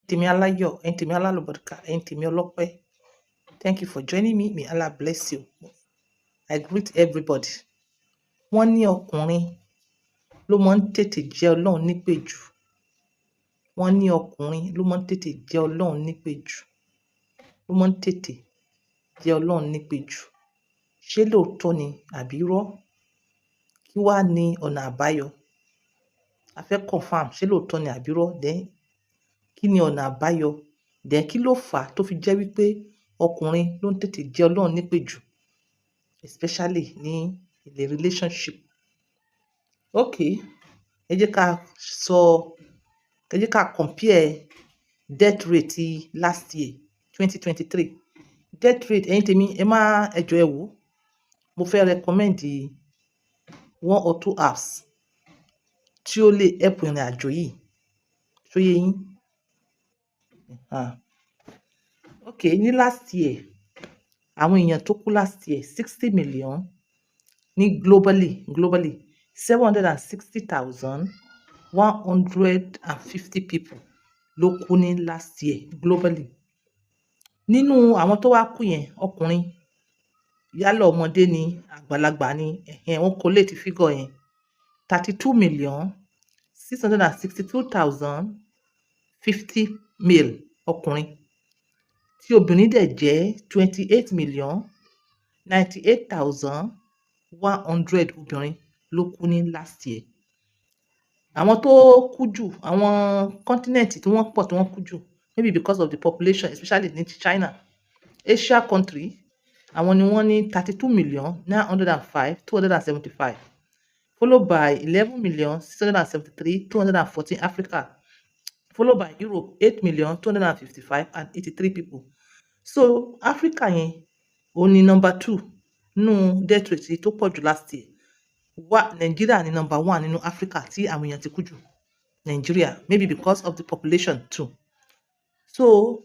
Tèmi aláyọ̀, ẹ̀yin tèmi alálùbáríkà, ẹ̀yin tèmi ọlọ́pẹ́. Thank you for joining me. May Allah bless you. I greet everybody. Wọ́n ní ọkùnrin ló máa ń tètè jẹ́ Ọlọ́run nípè jù. Wọ́n ní ọkùnrin ló máa ń tètè jẹ́ Ọlọ́run nípè jù. Ló máa ń tètè jẹ́ Ọlọ́run nípè jù. Ṣé lóòótọ́ ni àbí irọ́? Kí wá ní ọ̀nà àbáyọ? A fẹ́ confirm ṣé lóòótọ́ ni àbí irọ́? Then kí ni ọ̀nà àbáyọ? Then kí ló fà á tó fi jẹ́ wípé ọkùnrin ló ń tètè jẹ́ Ọlọ́run nípè jù, especially ní in a relationship? Okay, ẹ jẹ́ ká sọ, ẹ jẹ́ ká compare death rate ti last year, 2023. Death rate, ẹ̀yin tèmi, ẹ má, ẹ jọ̀ọ́, ẹ wò. Mo fẹ́ recommend one or two apps tí ó lè help ìrìn àjò yìí. Ṣó yé yín? Ah. Okay, ní last year, àwọn èèyàn tó kú last year, 60 million ní globally, 760,150 people ló kú ní last year globally. Nínú àwọn tó wá kú yẹn, ọkùnrin, yálà ọmọdé ni, àgbàlagbà ni, ẹ̀hẹn, wọ́n collate figure yẹn, 32,662,050 male, ọkùnrin, tí obìnrin dẹ̀ jẹ́ 28,098,100 obìnrin ló kú ní last year. Àwọn tó kú jù, àwọn continent tí wọ́n pọ̀ tí wọ́n kú jù, maybe because of the population, especially ní China, Asia country, àwọn ni wọ́n ní 32,905,275, followed by 11,673,214 Africa, followed by Europe, 8,000,255 and 83 people. So Africa yẹn, òun ni number two nínú death rate tó pọ̀ jù last year. Wá Nigeria ní number one nínú Africa tí àwọn èèyàn ti kú jù. Nigeria, maybe because of the population too. So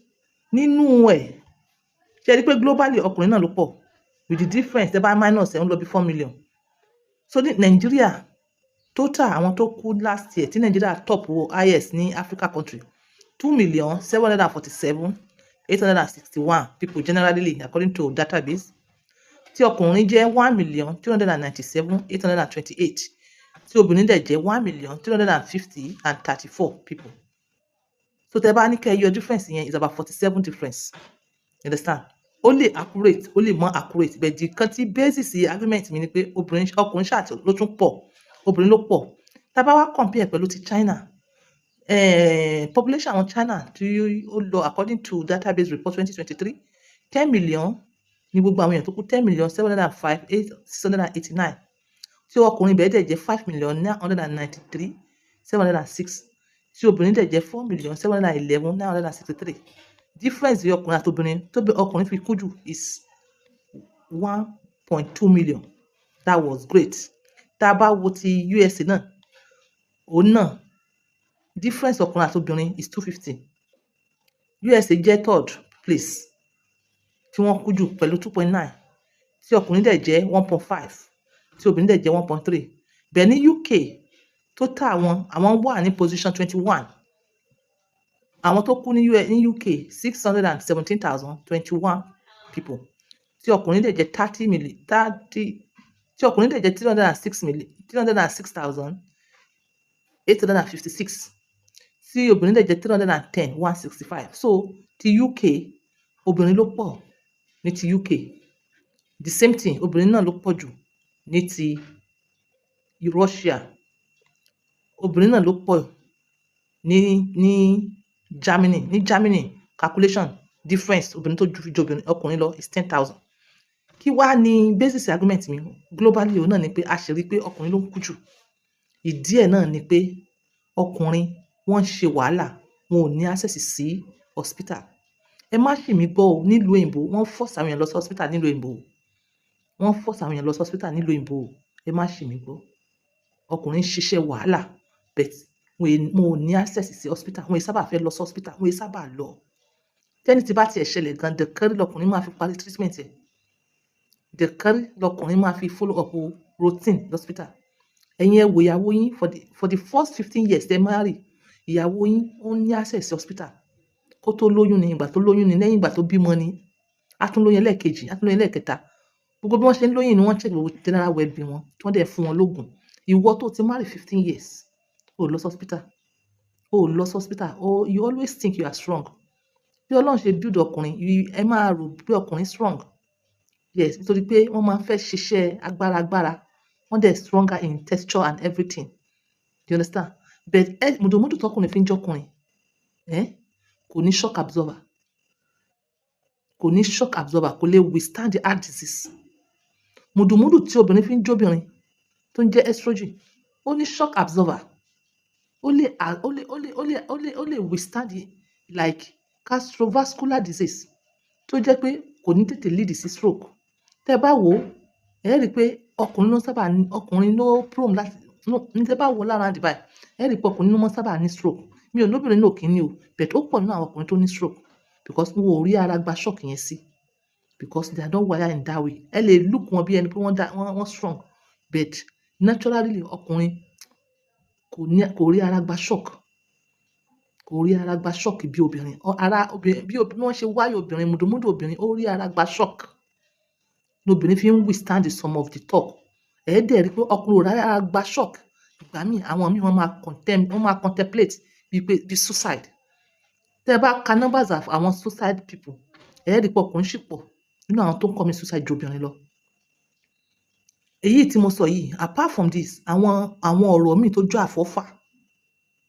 nínú ẹ̀, ṣe rí pé globally ọkùnrin náà ló pọ̀, with the difference, tẹ́ bá minus ẹ̀, ń lọ bí 4 million. So ní Nigeria, total àwọn tó kú last year tí Nigeria top highest ní Africa country, 2,747,861 people generally, according to database, tí ọkùnrin jẹ́ 1,397,828, tí obìnrin dẹ̀ jẹ́ 1,350,034 people. So tẹ́ bá ní kẹ́ yọ difference yẹn, is about 47 difference, you understand? Ó lè accurate, ó lè mọ́ accurate, but the kan tí basis argument mi ni pé obìnrin, ọkùnrin ṣáà ló tún pọ̀, obìnrin ló pọ̀. Tá bá wá compare pẹ̀lú ti China, population àwọn China tí ó lọ, according to database report 2023, 10 million ní gbogbo àwọn èèyàn tó kú, 10,705,689, tí ọkùnrin bẹ́ẹ̀ dẹ̀ jẹ́ 5,993,706, tí obìnrin dẹ̀ jẹ́ 4,711,963. Difference bí ọkùnrin àti obìnrin tó bí ọkùnrin fi kú jù is 1.2 million. That was great. Tá a bá wo ti USA náà, òun náà difference ọkùnrin àti obìnrin is 250. USA jẹ́ third place tí wọ́n kú jù pẹ̀lú 2.9, tí ọkùnrin dẹ̀ jẹ́ 1.5, tí obìnrin dẹ̀ jẹ́ 1.3. Bẹ́ẹ̀ ní UK, total àwọn wà ní position 21. Àwọn tó kú ní US, ní UK, 617,021 people, tí ọkùnrin dẹ̀ jẹ́ 30 million 30, tí ọkùnrin dẹ̀ jẹ́ 306 million 306,856, tí obìnrin dẹ̀ jẹ́ 310,165. So ti UK, obìnrin ló pọ̀ ní ti UK. The same thing, obìnrin náà ló pọ̀ jù ní ti Russia. Obìnrin náà ló pọ̀ ní Germany. Ní Germany, calculation difference obìnrin tó ju obìnrin, ọkùnrin lọ is 10,000. Kí wá ní basis argument mi globally? Òun náà ni pé a ṣe rí pé ọkùnrin ló ń kú jù. Ìdí ẹ̀ náà ni pé ọkùnrin, wọ́n ń ṣe wàhálà, wọn ò ní access sí hospital. Ẹ má ṣì mí gbọ́ o. Nílùú òyìnbó, wọ́n force àwọn èèyàn lọ sí hospital. Nílùú òyìnbó, wọ́n force àwọn èèyàn lọ sí hospital. Nílùú òyìnbó, ẹ má ṣì mí gbọ́. Ọkùnrin ń ṣiṣẹ́ wàhálà, but wọn ò ní access sí hospital. Wọn ì sábà fẹ́ lọ sí hospital, wọn ì sábà lọ. Tẹ́ni tí bá tiẹ̀ ṣẹlẹ̀ gan, dẹ̀kẹ́rì lọkùnrin máa fi parí treatment ẹ̀, dẹ̀kẹ́rì lọkùnrin máa fi follow up routine hospital. Ẹ̀yin ẹ wò ìyàwó yín for the first 15 years tẹ́ marry, ìyàwó yín ó ní access sí hospital. Kó tó lóyún ni, ìgbà tó lóyún ni, lẹ́yìn ìgbà tó bímọ ni, á tún lóyún ẹlẹ́ẹ̀kejì, á tún lóyún ẹlẹ́ẹ̀kẹta. Gbogbo bí wọ́n ṣe ń lóyún ni wọ́n check gbogbo general well-being wọn, tí wọ́n dẹ̀ fún wọn lóògùn. Ìwọ tó ti marry 15 years, o ò lọ sí hospital, o ò lọ sí hospital. Oh, you always think you are strong. Bí Ọlọ́run ṣe build ọkùnrin, ẹ máa rò pé ọkùnrin strong. Yes, nítorí pé wọ́n máa ń fẹ́ ṣiṣẹ́ agbára agbára, wọ́n dẹ̀ stronger in texture and everything. You understand? But ẹ mùdùmúdù tọkùnrin fi ń jọkùnrin, eh? Kò ní shock absorber, kò ní shock absorber, kò lè withstand the heart disease. Mùdùmúdù tí obìnrin fi ń jóbìnrin, tó ń jẹ́ estrogen, ó ní shock absorber. Ó lè ó lè ó lè ó lè ó lè ó lè withstand the like cardiovascular disease, tó jẹ́ pé kò ní tètè lead sí stroke. Tẹ́ bá wò ó, ẹ rí i pé ọkùnrin ló sábà ní, ọkùnrin ló prone láti ní. Tẹ́ bá wò ó lára dubai, ẹ rí i pé ọkùnrin ló máa ń sábà ní stroke. Mi ò lóbìnrin náà kì í ní o, but ó pọ̀ nínú àwọn ọkùnrin tó ní stroke because wọn ò rí ara gba shock yẹn sí, because they are not wired in that way. Ẹ lè look wọn bí ẹni pé wọ́n dá wọ́n strong, but naturally ọkùnrin kò ní, kò rí ara gba shock, kò rí ara gba shock bí obìnrin. Ara obìnrin, bí wọ́n ṣe wáyé obìnrin, mùdùmúdù obìnrin, ó rí ara gba shock lobìnrin fi ń withstand some of the talk. Ẹ dẹ̀ rí pé ọkùnrin ò rí ara gba shock. Ìgbà míì, àwọn míì, wọ́n máa contemplate bíi pé bí suicide. Tẹ́ ẹ bá ka numbers of àwọn suicide people, ẹ rí pé ọkùnrin sì pọ̀ nínú àwọn tó ń commit suicide ju obìnrin lọ. Èyí tí mo sọ yìí, apart from this, àwọn ọ̀rọ̀ míì tó jẹ́ àfọ́fà,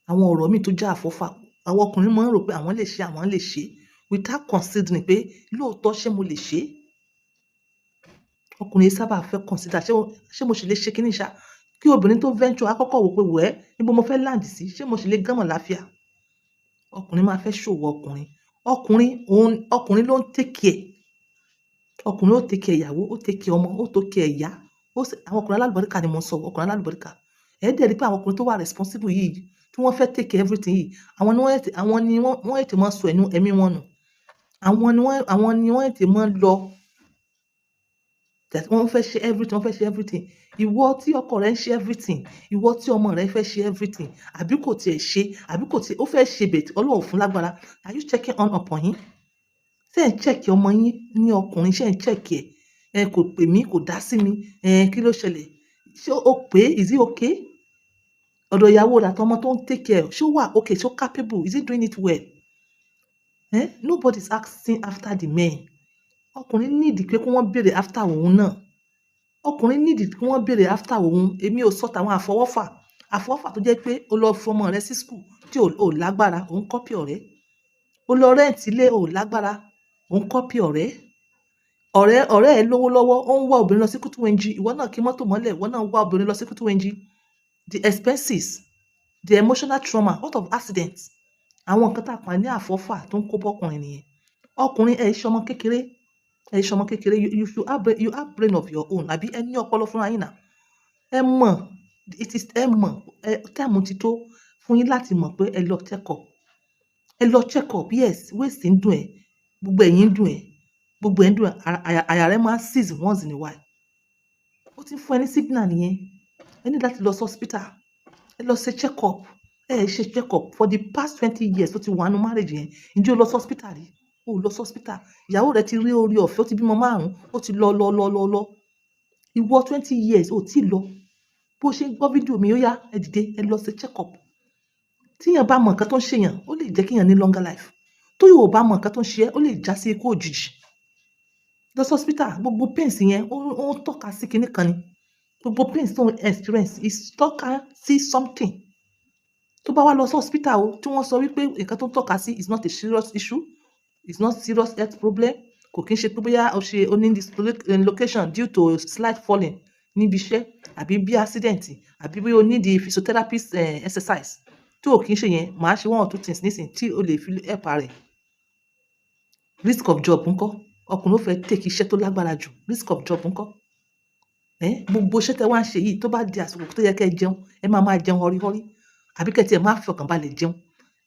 àwọn ọ̀rọ̀ míì tó jẹ́ àfọ́fà, àwọn ọkùnrin máa ń rò pé àwọn lè ṣe, àwọn lè ṣe, without considering pé lóòótọ́, ṣé mo lè ṣe é? Ọkùnrin sábà fẹ́ consider, ṣé mo sì lè ṣe kíní ṣá? Kí obìnrin tó venture, á kọ́kọ́ wò pé, wẹ́ẹ́, níbo mo fẹ́ land sí? Ṣé mo sì lè gánmọ̀ láfíà? Ọkùnrin máa fẹ́ ṣòwò ọkùnrin. Ọkùnrin òun, ọkùnrin ló ń take care. Ọkùnrin ó take care ìyàwó, ó take care ọmọ, ó take care ìyá. Ó sì àwọn ọkùnrin alálùbáríkà ni mo ń sọ, ọkùnrin alálùbáríkà. Ẹ dẹ̀ rí pé àwọn ọkùnrin tó wà responsible yìí, tí wọ́n fẹ́ take care everything yìí, àwọn ni wọ́n tètè máa sọ ẹ̀mí wọn nù. Àwọn ni wọ́n tètè máa lọ. That wọ́n fẹ́ ṣe everything, wọ́n fẹ́ ṣe everything. Ìwọ tí ọkọ rẹ ń ṣe everything, ìwọ tí ọmọ rẹ fẹ́ ṣe everything, àbí kò tiẹ̀ ṣe, àbí kò tiẹ̀, ó fẹ́ ṣe but Ọlọ́run ò fún lágbára. Are you checking on upon him? Ṣé ẹ̀ ń check ọmọ yín ní ọkùnrin? Ṣé ẹ̀ ń check ẹ̀? Ẹ kò pè mí, kò dá sí mi. Ẹ kí ló ṣẹlẹ̀? Ṣé ó pé? Is he okay? Ọ̀dọ̀ ìyàwó rẹ̀ àtọmọ tó ń take care, ṣé ó wà okay? Ṣé ó capable? Is he doing it well? Eh? Nobody is asking after the men. Ọkùnrin need pé kí wọ́n béèrè after òun náà. Ọkùnrin need kí wọ́n béèrè after òun. Èmi ò sọ tàwọn àfọwọ́fà. Àfọwọ́fà tó jẹ́ pé o lọ fi ọmọ rẹ sí school tí ò lágbára, ò ń copy ọ̀rẹ́. O lọ rent ilé, ò lágbára, ò ń copy ọ̀rẹ́. Ọ̀rẹ́ ẹ lówó lọ́wọ́, ó ń wá obìnrin lọ sí Kútúwẹ́njí. Ìwọ náà kí mọ́tò mọ́lẹ̀, ìwọ náà ń wá obìnrin lọ sí Kútúwẹ́njí. The expenses, the emotional trauma, what of accidents? Àwọn nǹkan tá a pè ní àfọ́fà tó ń kó bọ́kùnrin nìyẹn. Ọkùnrin, ẹ ṣe ọmọ kékeré, ẹ ṣe ọmọ kékeré. You have brain of your own, àbí ẹ ní ọpọlọ fúnra yín náà. Ẹ mọ̀, it is ẹ mọ̀, ẹ time ti tó fún yín láti mọ̀ pé ẹ lọ check up. Ẹ lọ check up, yes, waist ń dùn ẹ́, gbogbo ẹ̀yìn ń dùn ẹ́, gbogbo ẹ̀ ń dùn ẹ́, àyà rẹ máa ń seize once in a while. Ó ti ń fún ẹ ní signal nìyẹn. Ẹ ní láti lọ sí hospital. Ẹ lọ ṣe check up. Ẹ ṣe check up for the past 20 years tó ti wà nínú marriage yẹn. Ǹjẹ́ o lọ sí hospital rí? O ò lọ sí hospital. Ìyàwó rẹ ti rí orí ọ̀fẹ́, ó ti bímọ márùn-ún, ó ti lọ lọ lọ lọ lọ. Ìwọ, 20 years, o ò tí ì lọ. Bó ṣe ń gbọ́ fídíò mi, ó yá, ẹ dìde, ẹ lọ ṣe check up. Tí èèyàn bá mọ nǹkan tó ń ṣe èèyàn, ó lè jẹ́ kí èèyàn ní longer life. Tó yóò bá mọ nǹkan tó ń ṣe ẹ́, ó lè já sí ikú òjijì. Lọ sí hospital. Gbogbo pains yẹn, ó ń tọ́ka sí kinní kan ni. Gbogbo pains tó ń experience is tọ́ka sí something. Tó bá wá lọ sí hospital o, tí wọ́n sọ wípé nǹkan tó ń tọ́ka sí is not a serious issue, is not serious health problem, kò kí ń ṣe pé bóyá o ṣe o ní dislocation due to slight falling níbi iṣẹ́, àbí bí accident, àbí bóyá o need the physiotherapist exercise, tí ò kí ń ṣe yẹn, màá ṣe one or two things nísìnyí tí o lè fi help ara ẹ̀. Risk of job ńkọ́? Ọkùnrin ó fẹ́ take iṣẹ́ tó lágbára jù. Risk of job ńkọ́? Gbogbo iṣẹ́ tẹ wá ń ṣe yìí, tó bá di àsìkò tó yẹ kí ẹ jẹun, ẹ máa máa jẹun họríhọrí, àbí kí ẹ tí ẹ máa fi ọkàn balẹ̀ jẹun.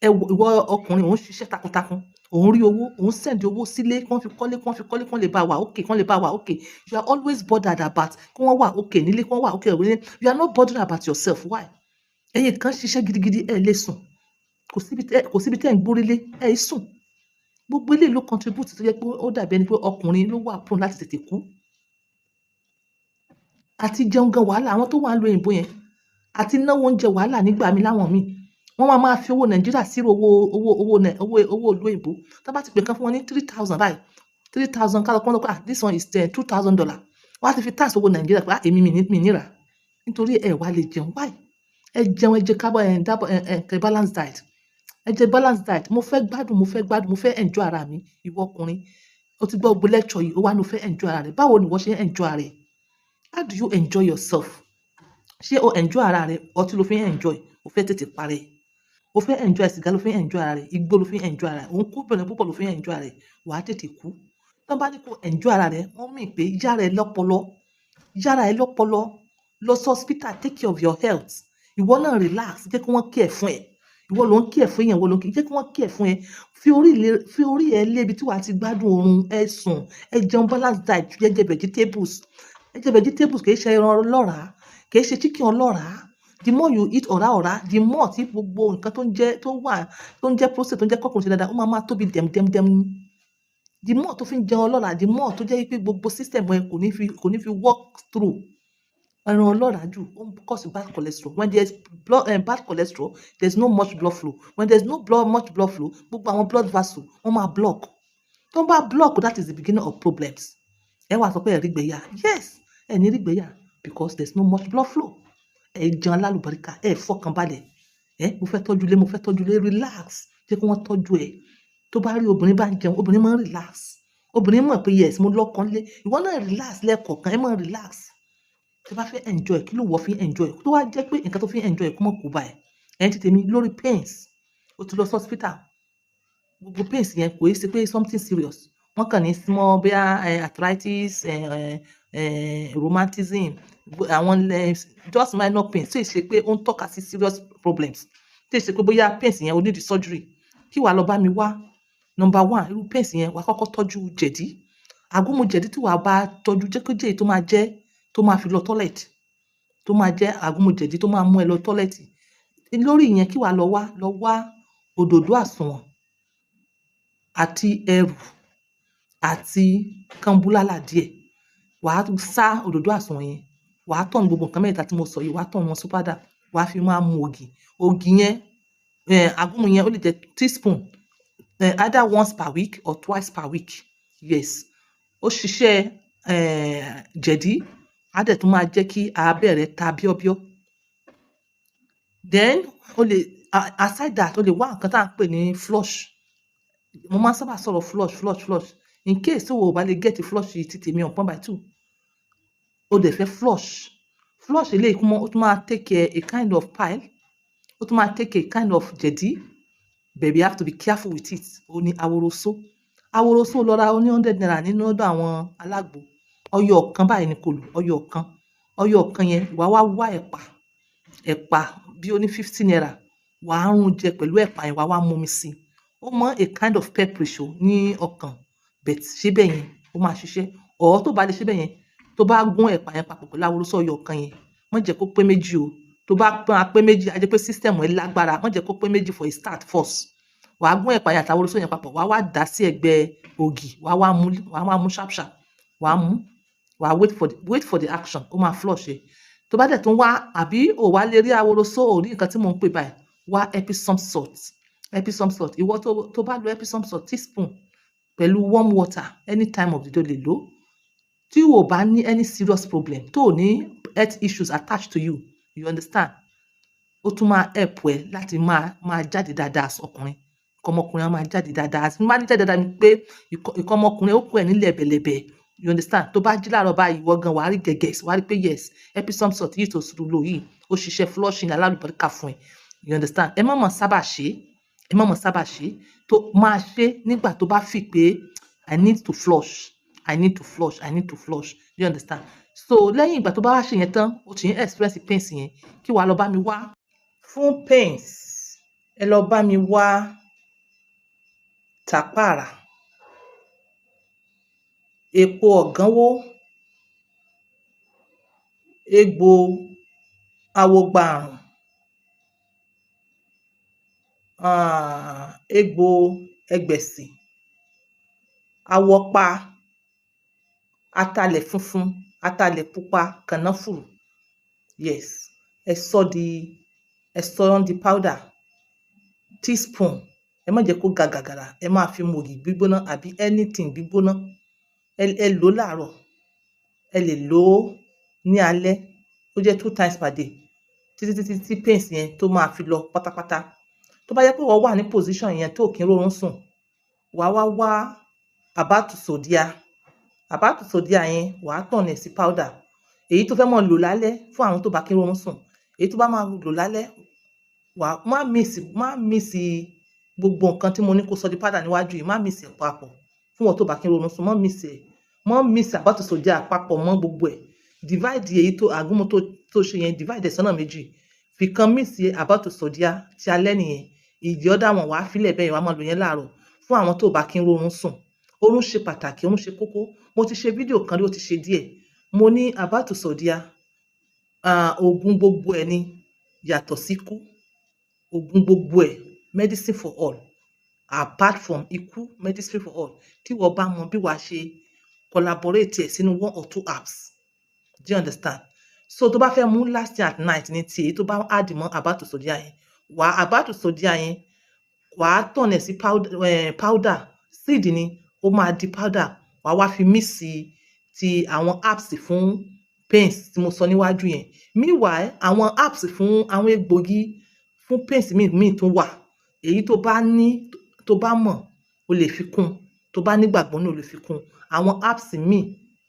Ẹ wo ìwọ ọkùnrin, òun ṣiṣẹ́ takuntakun, òun rí owó, òun send owó sílé kí wọ́n fi kọ́lé, kí wọ́n fi kọ́lé, kí wọ́n lè bá wà okay, kí wọ́n lè bá wà okay. You are always bothered about kí wọ́n wà okay nílé, kí wọ́n wà okay nílé. You are not bothered about yourself. Why? Ẹ̀yin kan ṣiṣẹ́ gidigidi, ẹ lè sùn. Kò síbi tẹ́ ẹ̀ ń gbórí lé, ẹ ì sùn. Gbogbo eléyìí ló contribute tó jẹ́ pé ó dàbí ẹni pé ọkùnrin ló wà prone láti tètè kú. Àti jẹun gan wàhálà, àwọn tó wà nílùú òyìnbó yẹn, àti náwó oúnjẹ wàhálà nígbà míì láwọn míì. Wọ́n máa máa fi owó Nàìjíríà sírò owó owó owó owó owó ìlú òyìnbó. Tí wọ́n bá ti pè nǹkan fún wọn ní 3,000 báyìí, 3,000, ká lọ pọ́n lọ pé, "Ah, this one is $2,000." Wọ́n á ti fi tax owó Nàìjíríà pé, "Ah, èmi mi ní rà." Nítorí ẹ wá lè jẹun. Why? Ẹ jẹun, ẹ jẹ carbo ẹ dábọ̀ ẹ ẹ balanced diet. Ẹ jẹ balanced diet. Mo fẹ́ gbádùn, mo fẹ́ gbádùn, mo fẹ́ enjoy ara mi. Ìwọ ọkùnrin, o ti gbọ́ gbogbo lecture yìí, o wá ní o fẹ́ enjoy ara rẹ. Báwo ni ìwọ ṣe ń enjoy ara rẹ? How do you enjoy yourself? Ṣé o enjoy ara rẹ? Ọtí ló fi ń enjoy, o fẹ́ tètè parẹ́. O fẹ́ enjoy sìgá ló fi ń enjoy ara rẹ, igbó ló fi ń enjoy ara rẹ, òun kó obìnrin púpọ̀ ló fi ń enjoy ara rẹ, wàá tètè kú. Tí wọ́n bá ní kó enjoy ara rẹ, wọ́n mean pé yára ẹ lọ́pọlọ, yára ẹ lọ́pọlọ, lọ sí hospital, take care of your health. Ìwọ náà relax, jẹ́ kí wọ́n care fún ẹ. Ìwọ ló ń care fún èèyàn, ìwọ ló ń care, jẹ́ kí wọ́n care fún ẹ. Fi orí ẹ lé ibi tí wàá ti gbádùn oorun, ẹ sùn, ẹ jẹun balanced diet, ẹ jẹ vegetables. Ẹ jẹ vegetables, kì í ṣe ẹran ọlọ́ràá, kì í ṣe chicken ọlọ́ràá. The more you eat ọ̀rá ọ̀rá, the more tí gbogbo nǹkan tó ń jẹ́, tó wà, tó ń jẹ́ prostate, tó ń jẹ́ kọ́kùnrin ṣe dáadáa, ó máa máa tóbi dẹ̀m dẹ̀m dẹ̀m ni. The more tó fi ń jẹun ọlọ́ràá, the more tó jẹ́ wípé gbogbo system ẹ kò ní fi work through. Ẹran ọlọ́ràá jù, ó ń cause bad cholesterol. When there is bad cholesterol, there is no much blood flow. When there is no much blood flow, gbogbo àwọn blood vessel wọ́n máa block. Tó bá block, that is the beginning of problems. Ẹ wá sọ pé ẹ rí ìgbẹ́ yà. Yes, ẹ ní rí ìgbẹ́ yà because there is no much blood flow. Ẹ jẹun alálùbáríkà, ẹ fọkàn balẹ̀. Ẹ mo fẹ́ tọ́jú ilé, mo fẹ́ tọ́jú ilé, relax. Jẹ́ kí wọ́n tọ́jú ẹ. Tó bá rí obìnrin bá ń jẹun, obìnrin máa ń relax. Obìnrin mọ̀ pé yes, mo lọ́kọ nílé. Ìwọ náà relax lẹ́ẹ̀kọ̀ọ̀kan, ẹ máa relax. Tí ẹ bá fẹ́ enjoy, kí ló wọ fi enjoy? Tó wá jẹ́ pé nǹkan tó fi enjoy kó mọ̀ kó bá ẹ. Ẹ̀yin tí tèmi lórí pains, o ti lọ sí hospital. Gbogbo pains yẹn kò í ṣe pé something serious. Wọ́n kàn ní small bóyá arthritis, rheumatism, àwọn just minor pains tí ì ṣe pé ó ń tọ́ka sí serious problems. Tí ì ṣe pé bóyá pains yẹn o need surgery. Kí wàá lọ bá mi wá. Number one, irú pains yẹn, wà á kọ́kọ́ tọ́jú jẹ̀dí. Àgúnmu jẹ̀dí tí wà á bá tọ́jú, jẹ́ kó jẹ́ èyí tó máa jẹ́ tó máa fi lọ toilet, tó máa jẹ́ àgúnmu jẹ̀dí tó máa mú ẹ lọ toilet. Lórí ìyẹn, kí wà á lọ wá òdòdó àsùnwọ̀n àti ẹrù àti kambúlálà díẹ̀. Wà á sá òdòdó àsùnwọ̀n yẹn, wà á turn gbogbo nǹkan mẹ́ta tí mo sọ yìí, wà á turn wọn sí powder, wà á fi máa mu ògì. Ògì yẹn, àgúnmu yẹn, ó lè jẹ́ teaspoon, either once per week or twice per week. Yes, ó ṣiṣẹ́ jẹ̀dí, á dẹ̀ tún máa jẹ́ kí abẹ́ rẹ ta bíọ́bíọ́. Then o lè, aside that, o lè wá nǹkan tí à ń pè ní flush. Mo máa ń sábà sọ̀rọ̀ flush, flush, flush. In case tí o ò bá lè get flush yìí ti tèmi on point by two, o dẹ̀ fẹ́ flush. Flush eléyìí kúmọ̀, ó tún máa take care a kind of pile, ó tún máa take a kind of jẹ̀dí, but you have to be careful with it. Ó ní aworoso. Aworoso, lọ ra oní ₦100 nínú ọ̀dọ̀ àwọn alágbo. Ọyọ kan báyìí ni kò lò, ọyọ kan. Ọyọ kan yẹn, wà wá wá ẹ̀pà, ẹ̀pà bí ó ní ₦50, wà á rún jẹ pẹ̀lú ẹ̀pà yẹn, wà wá mú omi sí i. Ó mọ a kind of pepperish o ní ọkàn, but ṣé bẹ́ẹ̀ yẹn, ó máa ṣiṣẹ́. Or tó bá lè ṣe bẹ́ẹ̀ yẹn, tó bá gún ẹ̀pà yẹn papọ̀ pẹ̀lú aworoso ọyọ kan yẹn, má jẹ́ kó pé méjì o. Tó bá máa pé méjì, á jẹ́ pé system ẹ lágbára. Má jẹ́ kó pé méjì for a start first. Wà á gún ẹ̀pà yẹn àti aworoso yẹn papọ̀, wà á wá dà sí ẹ̀gbẹ́ ògì, wà á wá mú sharp sharp, wà á mú, wà á wait for the action, ó máa flush ẹ. Tó bá dẹ̀ tún wá, àbí ò wá lè rí aworoso, ò rí nǹkan tí mò ń pè báyìí, wá Epsom salt. Epsom salt, ìwọ tó bá lo Epsom salt teaspoon pẹ̀lú warm water, any time of the day o lè lò ó. Tí o bá ní any serious problem, tó ò ní health issues attached to you, you understand, ó tún máa help ẹ láti máa jáde dáadáa as ọkùnrin. Nǹkan ọmọkùnrin á máa jáde dáadáa. Àti bá ní jáde dáadáa ni pé nǹkan ọmọkùnrin ó kú ẹ ní lẹ̀bẹ̀lẹ̀bẹ̀, you understand. Tó bá jí láàárọ̀ báyìí, ìwọ gan wàá rí gẹ̀gẹ̀, wàá rí pé yes, Epsom salt yìí tó lò yìí, ó ṣiṣẹ́ flushing alálùbáríkà fún ẹ, you understand. Ẹ má mọ̀ sábà ṣe, ẹ má mọ̀ sábà ṣe. Tó máa ṣe nígbà tó bá fi pé I need to flush, I need to flush, I need to flush, you understand. So lẹ́yìn ìgbà tó bá wá ṣe yẹn tán, o ti ń experience pains yẹn, kí wàá lọ bá mi wá. Fún pains, ẹ lọ bá mi wá tàpáàrà, èpo ọ̀gánwó, egbò awogbaàrùn, egbò ẹgbẹ̀sì. Awọpa, atalẹ̀ funfun, atalẹ̀ pupa, kànáfùrù. Yes, ẹ sọ di powder. Teaspoon, ẹ má jẹ́ kó ga gàgàrà. Ẹ máa fi mu ògì gbígbóná àbí anything gbígbóná. Ẹ lò ó láàárọ̀, ẹ lè lò ó ní alẹ́. Ó jẹ́ two times per day títí títí tí pains yẹn tó máa fi lọ pátápátá. Tó bá jẹ́ pé ìwọ wà ní position yẹn tó kí ń rórun sùn, wàá wá wá àbátù sòdíà. Àbátù sòdíà yẹn, wàá turn ẹ̀ sí powder. Èyí tó fẹ́ máa lò lálẹ́, fún àwọn tó bá kí ń rórun sùn, èyí tó bá máa lò lálẹ́, wàá má mix gbogbo nǹkan tí mo ní kó sọ di powder níwájú yìí. Má mix ẹ̀ papọ̀. Fún wọn tó bá kí ń rórun sùn, má mix ẹ̀, má mix àbátù sòdíà papọ̀ mọ́ gbogbo ẹ̀. Divide èyí tó àgúnmu tó ṣe yẹn, divide ẹ̀ sọ́nà méjì. Fi kan mix àbátù sòdíà tí alẹ́ nìyẹn. The other one, wàá filẹ̀ bẹ́ẹ̀, wàá máa lò yẹn láàárọ̀ fún àwọn tó bá kí ń rórun sùn. Oorun ṣe pàtàkì, oorun ṣe kókó. Mo ti ṣe fídíò kan rí, ó ti ṣe díẹ̀. Mo ní àbátù sòdíà, oògùn gbogbo ẹ̀ ni, yàtọ̀ sí ikú. Oògùn gbogbo ẹ̀, medicine for all apart from ikú, medicine for all. Tí wọ́n bá mọ bí wàá ṣe collaborate ẹ̀ sínú one or two herbs, do you understand? So tó bá fẹ́ mú last thing at night ní ti èyí tó bá add mọ́ àbátù sòdíà yẹn, wàá àbátù sòdíà yẹn, wàá turn ẹ̀ sí powder, powder seed ni ó máa di powder. Wàá wá fi mix ti àwọn herbs fún pains tí mo sọ níwájú yẹn. Meanwhile, àwọn herbs fún àwọn egbògi fún pains míì tún wà. Èyí tó bá ní, tó bá mọ̀, o lè fi kún. Tó bá nígbàgbọ́ náà, o lè fi kún àwọn herbs míì.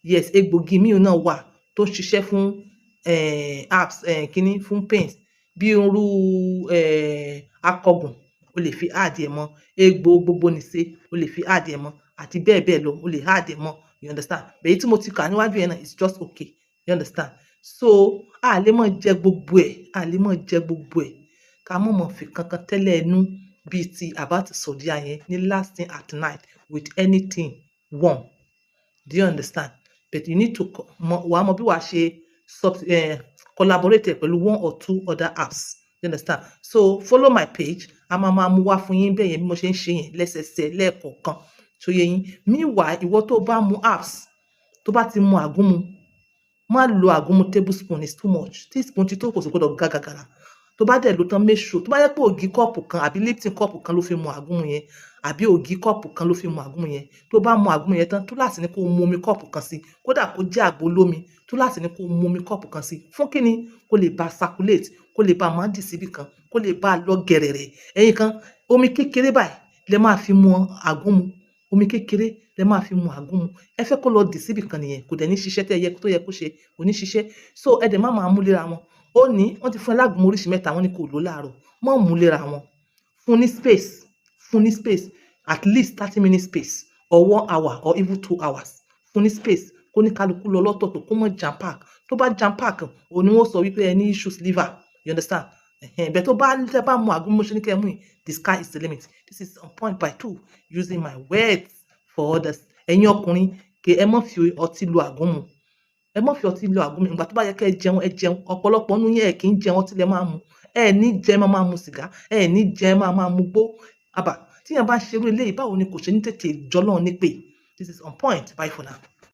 Yes, egbògi míì náà wà tó ń ṣiṣẹ́ fún herbs kíní fún pains, bí irú akọgùn, o lè fi add ẹ̀ mọ́. Egbò gbogbo nìṣe, o lè fi add ẹ̀ mọ́, àti bẹ́ẹ̀ bẹ́ẹ̀ lọ. O lè add ẹ̀ mọ́, you understand? But èyí tí mo ti kà níwájú yẹn náà is just okay, you understand? So a lè máa jẹ gbogbo ẹ̀, a lè máa jẹ gbogbo ẹ̀, ká má mọ̀ fi kankan tẹ́lẹ̀ ẹnu bíi ti àbátù sòdíà yẹn ní last thing at night with anything warm, do you understand? But you need to wàá mọ bí wàá ṣe collaborate pẹ̀lú one or two other herbs, you understand? So follow my page. A máa máa mú wá fún yín bẹ́ẹ̀ yẹn bí mo ṣe ń ṣe yẹn lẹ́sẹẹsẹ lẹ́ẹ̀kọ̀ọ̀kan tó yé yín. Meanwhile, ìwọ tó bá mu herbs, tó bá ti mu àgúnmu, má lo àgúnmu tablespoon, is too much. Teaspoon ti tó, kò sì gbọdọ̀ ga gàgàrà. Tó bá dẹ̀ lò tán, make sure, tó bá yẹ pé ògì kọ́ọ̀pù kan àbí Lipton kọ́ọ̀pù kan ló fi mu àgúnmu yẹn, àbí ògì kọ́ọ̀pù kan ló fi mu àgúnmu yẹn, tó bá mu àgúnmu yẹn tán, túláàsì ni kó mu omi kọ́ọ̀pù kan sí. Kódà kó jẹ́ àgbo olómi, túláàsì ni kó mu omi kọ́ọ̀pù kan sí. Fún kíni? Kó lè bá circulate, kó lè bá máa dì síbì kan, kó lè bá lọ gẹ̀rẹ̀rẹ̀. Ẹ̀yin kan, omi kékeré báyìí lẹ máa fi mu àgúnmu. Omi kékeré lẹ máa fi mu àgúnmu. Ẹ fẹ́ kó lọ dì síbì kan nìyẹn, kò dẹ̀ ní ṣiṣẹ́ tẹ́ yẹ tó yẹ kó ṣe, kò ní ṣiṣẹ́. So ẹ dẹ̀ má máa mú léra wọn. Ó ní wọ́n ti fún ẹ lágúnmu oríṣi mẹ́ta, wọ́n ní kó lò láàárọ̀. Má mú léra wọn. Fún ní space, fún ní space, at least 30 minutes space or one hour or even 2 hours. Fún ní space, kó ní kálukú lọ lọ́tọ̀ọ̀tọ̀, kó mọ̀ jam pack. Tó bá jam pack, òun ni wọ́n sọ wípé ẹ ní issues liver, you understand? Bẹ́ẹ̀ tó bá tẹ́ bá mu àgúnmu ṣe ní kẹ́ ẹ mú yìí, the sky is the limit. This is on point by two, using my words for others. Ẹ̀yin ọkùnrin, kí ẹ má fi ọtí lu àgúnmu, ẹ má fi ọtí lu àgúnmu. Ìgbà tó bá yẹ kẹ́ ẹ jẹun, ẹ jẹun. Ọ̀pọ̀lọpọ̀ nínú yín, ẹ kì í jẹun, ọtí lẹ máa mu. Ẹ ní jẹ, máa máa mu sìgá. Ẹ ní jẹ, máa máa mu gbó. Àbà tíyẹn bá ṣerú eléyìí, báwo ni kò ṣe ní tètè jọlọ́run nípè? This is on point. Bye for now.